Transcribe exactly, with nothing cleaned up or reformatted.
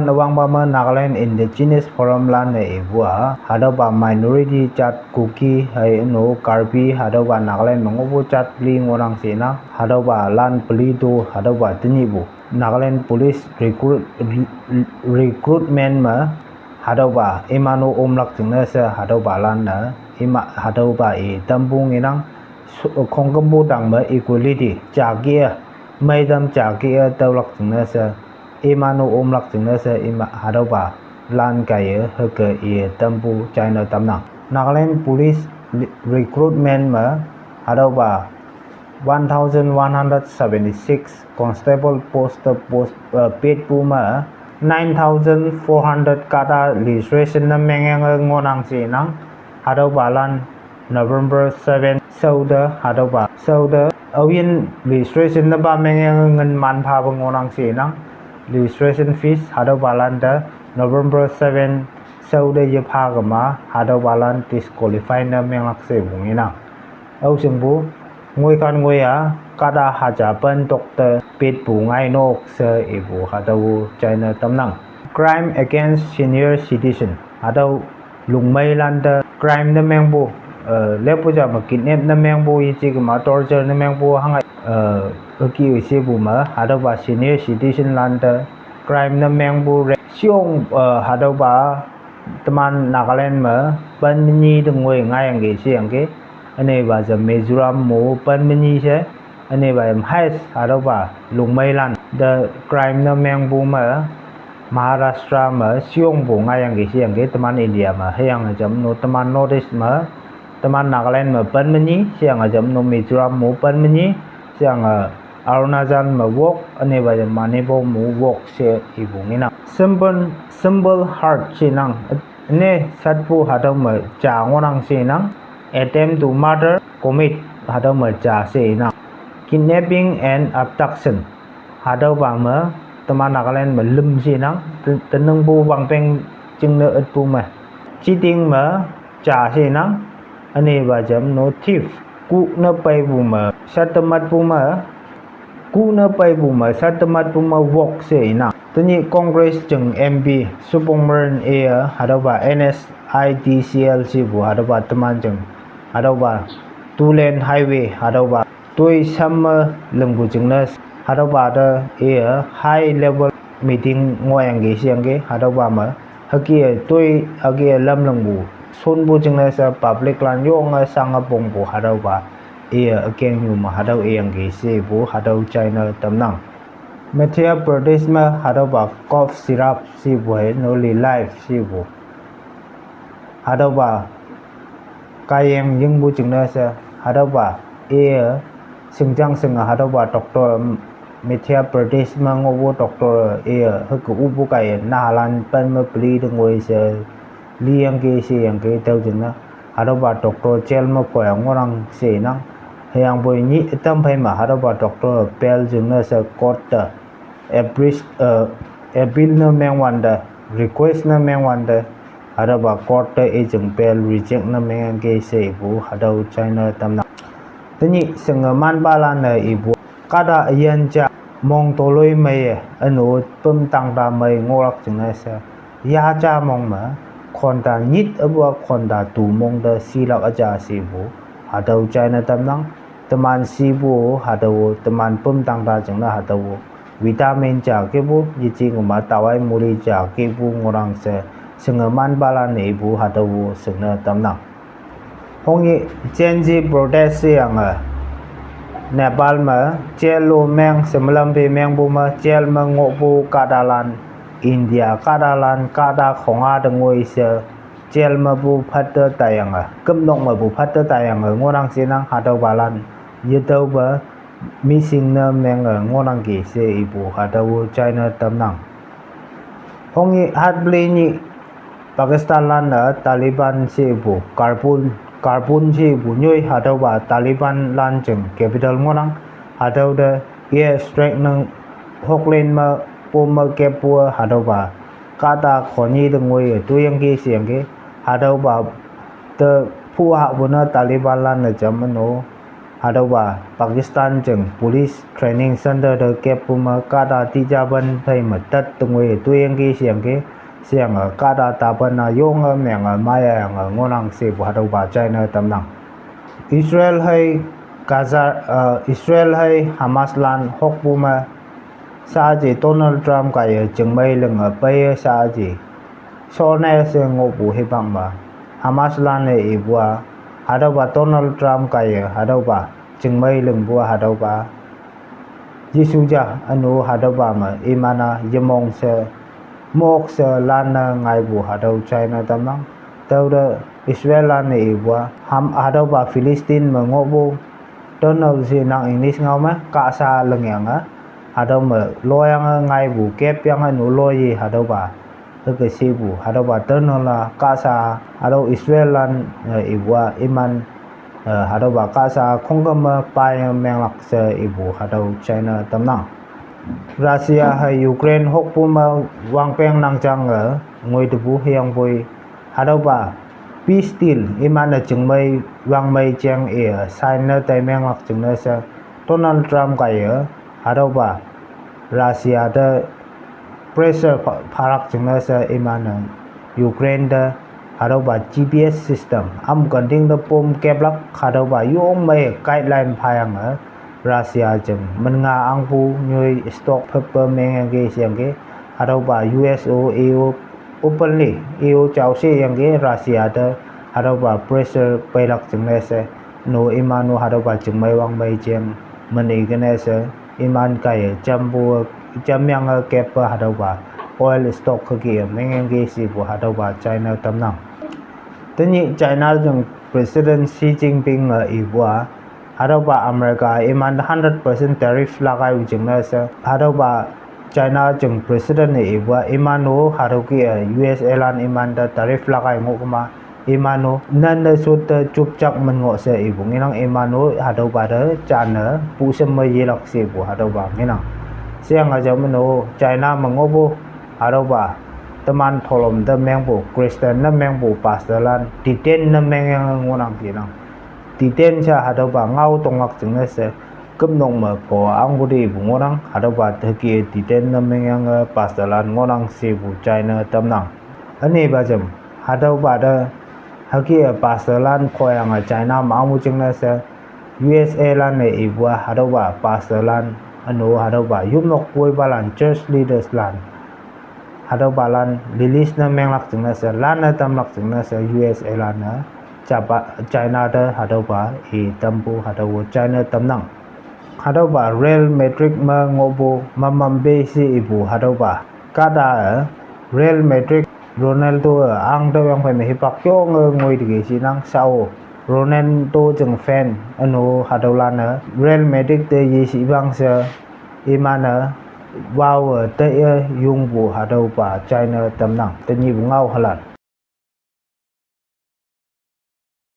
Nüwangpa me Nagaland Indigenous Forum lan-e ipu a, hatüopa minority jat Kuki hei üno Karbi hatüopa Nagaland me ngohpu jat peli ngohnang she inang, hatüopa lan peli to hatüopa tenyihpu Nagaland Police recruit, recruitment me hatüopa iman-o omlak jingne she hatüopa lan-e, ima hatüopa i tampu ngenang, khongkümpu tang me equality jake-e, meitam jake-e tüolak jingne she, iman-o omlak jingne she ima hatüopa lan kaiye hüke i tampu china tamnang. Nagaland Police recruitment me hatüopa one thousand one hundred seventy-six constable post, post petpu me nine thousand four hundred kahta registration ne mengyange ngohnang she inang. Hatüopa lan November seven shaote hatüopa shaote aoyin registration nepa mengyange ngin man phape ngohnang she inang. Registration fees hatüopa lante November seven shaote yepha kema hatüopa lan disqualify ne menglak shepu ngenang. Aoshingpu ngoikan ngoi-a kahta haja pen tokte petpu ngainok she ipu hatüo china tamnang. Crime against senior citizen, hatüo lungmeilante crime ne mengpu, eh, leppu ja me kidnap ne mengpu, yeje kema torture ne mengpu, hanghe, eh, üki üshepu me hatüopa senior citizen lante crime ne mengpu re-, shiyong, eh, hatüopa teman Nagaland me pen menyi te ngoi ngaiyangki sheyangki, ünepa ja Mizoram mo pen menyi she, ünepa yam highest hatüopa lungmeilan te crime ne mengpu me Maharashtra me shiyongpu ngaiyangki sheyangki teman India me, hüyange jamno teman North East me, teman Nagaland me pen menyi, sheyange jamno Mizoram mo pen menyi, sheyange Arunachal me wok, ünepa ja Manipur mo wok she ipu ngenang. Simple, simple heart she inang, üne satpu hatüo me ja ngohnang she inang, attempt to murder commit hatüo me ja she inang, kidnapping and abduction hatüopa me, teman Nagaland me lüm she inang, te-, teningpu wangpeng jingne ütpu me, cheating me ja she inang, ünepa jamno thief, kuh ne peipu me, shat tematpu me, kuh ne peipu me, shat tematpu me wok she inang. Tenyih Congress jing M P Supongmeren iye hatüopa N S I D C L shepu hatüopa teman jing hatüopa two lane highway hatüopa toi samme lingpu jingne, hatüopa te iye high level meeting ngohyangki sheyangki, hatüopa me hüke toi hüke lam lingpu shonpu jingne she public lan yonge shange pongpu hatüopa iye ükeng yu me hatüo iyangki shepu hatüo china tamnang. Madhya Pradesh me hatüopa cough syrup shepu hei noli life shepu hatüopa kaiyang yingpu jingne she, hatüopa iye shingjang shinge hatüopa doctor, Madhya Pradesh me ngohpu doctor iye hüke upu kaiye nahalan pen me peli te ngoi she liyangki sheyangki tüo jingne, hatüopa doctor jail me phoya ngohnang she inang. Hüyangpoi nyih ütam phei me hatüopa doctor bail jingne she court te appeal, eh, appeal ne mengwante, request ne mengwante, hatüopa court te i jing bail reject ne mengyangki she ipu hatüo china tamnang. Tenyih shinge manpalan-e ipu kahta üyin ja mong toloi meiye üno püm tangta mei ngohlak jingne she, yaja mong me khonta nyit üpa khonta tu mong te shilak üja shepu hatüo china tamnang. Teman shipu hatüo teman püm tangta jingne hatüo vitamin ja kihpu, yeje ngema tawai muli ja kihpu ngohnang she, shinge manpalan-e ipu hatüo shingne tamnang. Hongyi Gen Z protest sheyange Nepal me jail lo meng shemelam pe mengpu me jail me ngohpu kahtalan, India kahtalan kahta khonga te ngoi she jail mepu phatte taiyange, küpnok mepu phatte taiyange ngohnang she inang, hatüopalan yetüopa missing ne menge ngohnangki she ipu hatüo china tamnang. Hongyi hatpeli nyih Pakistan lan-e Taliban shepu, Kabul, Kabul shepu nyoi hatüopa Taliban lan jing capital ngohnang, hatüo te air strike ne hoklan me pom me keppu hatüopa kahta khonyi te ngoi toiyangki sheyangki, hatüopa te phu hahpu ne Taliban lan-e jam üno Hatüopa Pakistan jing police training center te keppu me kahta tijapen phei me tat tengoi toiyangki sheyangki, sheyange kahta tapen-a yonge menge maiyayange ngohnang shepu hatüopa china tamnang. Israel hei Gaza, uh, Israel hei Hamas lan hokpu me shaaji Donald Trump kaiye chingmei linge peiye shaaji shonne she ngohpu hipak me Hamas lan-e ipu-a, hatüopa Donald Trump kaiye hatüopa chingmei lingpu hatüopa Jesu ja ünu hatüopa me iman-a yemong she mok she lan-e ngaipu hatüo china tamnang. Tüote Israel lan-e ipu-a ham hatüopa Philistine me ngohpu tunnel she nang English ngao me kahsa lingyange, hatüo me loyange ngaipu kepyange nu loiye hatüopa hüke shepu hatüopa tunnel-a kahsa hatüo Israel lan-e ipu-a iman, eh, hatüopa kahsa khongküm me paiye menglak she ipu hatüo china tamnang. Russia hei Ukraine hokpu me wangpeng nang jange ngoitepu hüyangpoi hatüopa peace deal iman-e chingmei wangmei jeng iye sign ne taimenglak jingne she Donald Trump kaiye hatüopa Russia te pressure pha- phalak jingne she iman-e Ukraine te hatüopa G P S system am kanting te pom keplak hatüopa yongmei guideline phayange Russia jing minnga angpu nyoi stock phüppe mengyangki sheyangki, hatüopa U S O A O openly A O jao sheyangki Russia te hatüopa pressure peilak jingne she, nu iman-o hatüopa chingmei wangmei jeng meni kene she iman kaiye jampu jamyange keppe hatüopa oil stock hüke mengyangki shepu hatüopa china tamnang. Tenyih China jing President Xi Jinping-e ipu-a, hatüopa America iman hundred percent tariff lagai jingne she hatüopa China jing President-e ipu-a iman-o hatüoke-e U S A lan imante tariff lagai ngohkema iman-o nane shotte chupjak min ngoh she ipu ngenang iman-o hatüopa te janne pushem me yelak shepu hatüopa ngenang. Sheyange ja min-o China me ngohpu hatüopa teman tholom te mengpu Christian ne mengpu pastor lan detain ne mengyange ngohnang shinang. Detain sha hatüopa ngao tonglak jingne she küpnok me pho angpu te ipu ngohnang, hatüopa hüke detain ne mengyange pastor lan ngohnang shepu china tamnang. Ünepa jam hatüopa te hüke pastor lan phoyange China me angpu jingne she U S A lan-e ipu-a hatüopa pastor lan ünu hatüopa yopnok woipalan church leaders lan hatüopalan release ne menglak jingne she lan-e tamlak jingne she U S A lan-e japa China te hatüopa i tampu hatüo china tamnang. Hatüopa Real Madrid me ngohpu mamampe she ipu hatüopa kahta-e Real Madrid Ronaldo-e ang tüoyang phei me hipak yonge ngoi teke shinang shao Ronaldo jing fan ünu hatüolan-e Real Madrid te yeshipang she iman-e wao-e taiye yongpu hatüopa china tamnang tenyihpu ngao halan.